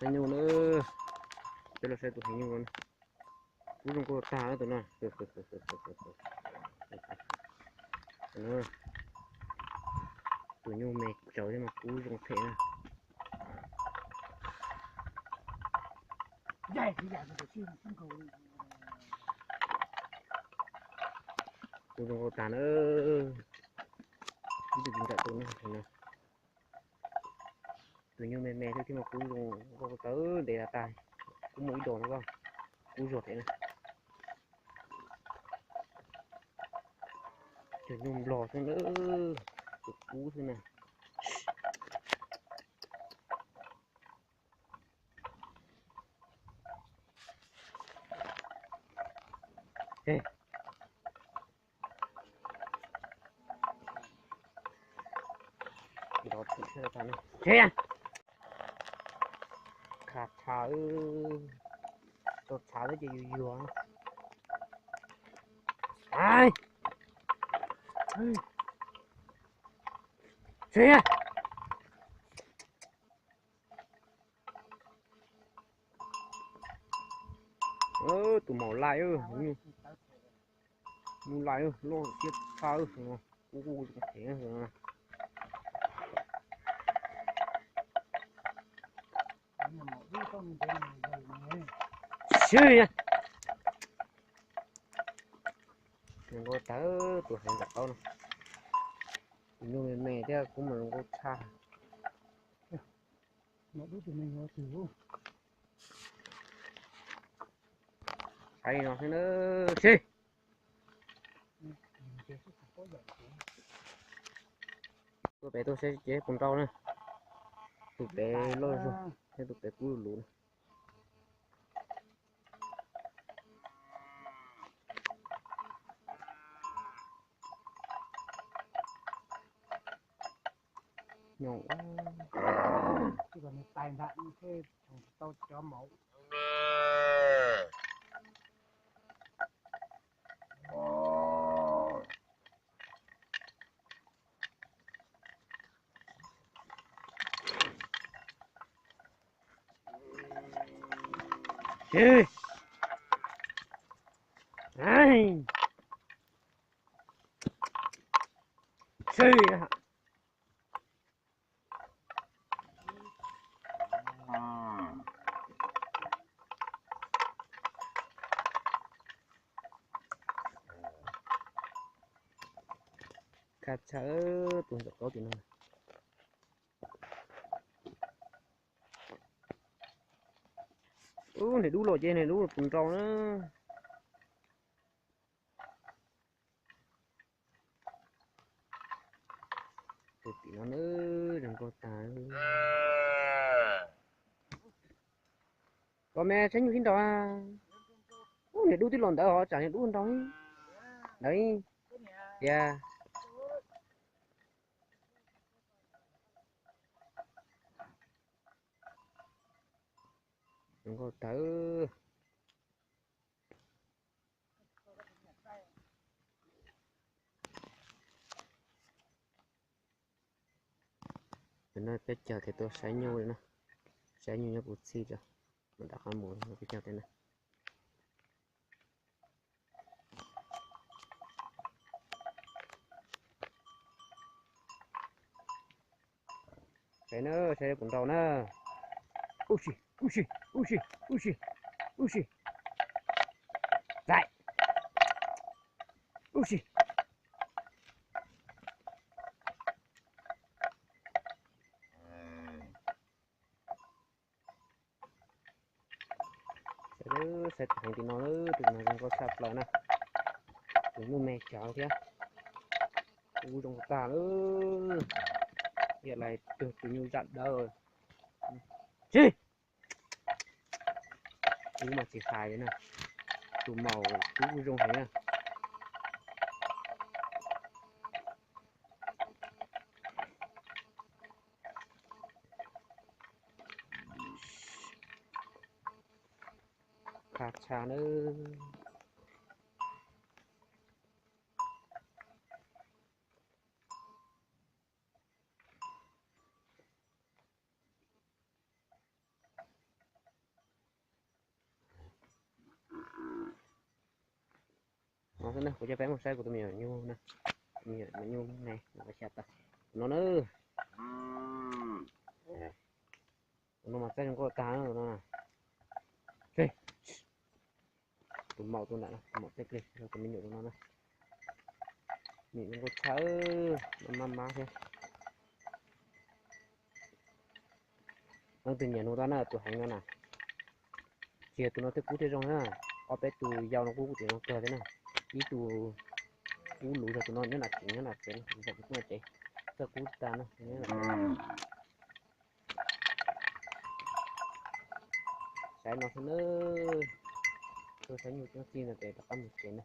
Saib nyuj na, peb los saib tus heev nyuj no. Kub zoo nkauj tag tus no. Tus nyuj me tsawv thiab mas kub zoo phem na. Kub zoo nkauj tag na. Ib tug tsis ntsawm tus no. Tus nyuj me me thiab thiab mas kub zoo nkauj tawv ntev tas tas. Kub muaj ib dos no kub zuag thiab na. Cog nyuj nplog xwb na, tus kub xwb na. Khav tshav, tau tshav xwb ces yuag yuag. Tus maum laj, mus laj loj siab tshaj. Kub kub heev. Sib, zoo nkauj tag tus heev ntawm qaub no. Tus nyuj me me thiab kub mas zoo nkauj tshaj. Saib no xwb na. Sib, tuaj pem tuaj saib tsev puas nrau na. Tus pem loj zog thiab tus pem kub luv luv na. Khav tshav tus ntxawm qaub tim no. Ub, niag dub los ces niag dub puas nrau na. Tus tim no na, zoo nkauj tag. Koj me saib nyuj sib nrau. Ub, niag dub twb los ntawd ho tsam niag dub nrau ntawd. Tias zoo nkauj tag. Tam no peb caug tes tuaj saib nyuj li na, saib nyuj nyob puv txhij tso, mam rov qab mus peb caug tes na. Saib na, saib puas nrau na. Ub si, ub si, ub si, ub si, ub si. Laim. Ub si. Saib, saib tus heev tim no, tus no zoo nkauj tshaj plaws na. Tus nyuj me cov thiab. Kub zoo tag lawm. Yam li tus, tus nyuj zam dawb. Tsis, kub mas tsis hais li na. Tus maum kub zoo heev na. Khav tshav nawb. Xwb na, kuv coj peb mus saib kuv tus me nyuam nyuj na. Me nyuam nyuj ne, xya tawm. Tus no na. Tus no mas txaij zoo nkauj tag no. Tus maum tus ntawm no, tus maum tej plig, tus me nyuam tus no na. Nim zoo nkauj tshaj, mab mab thiab. Leej twg nyiam nug tau na, tus heev no na. Tsis yog tus no thiaj kub thiaj zoo na, ob peb tus yau no kub kuj tseem zoo kawg thiab na. Ib tug kub luv yog tus no nyob nram tsev, nyob nram tsev, kuv pom tus tub nram tsev, txawj kub tag na. Saib no xwb na, tuaj saib nyuj txij no ces rov qab mus tsev na.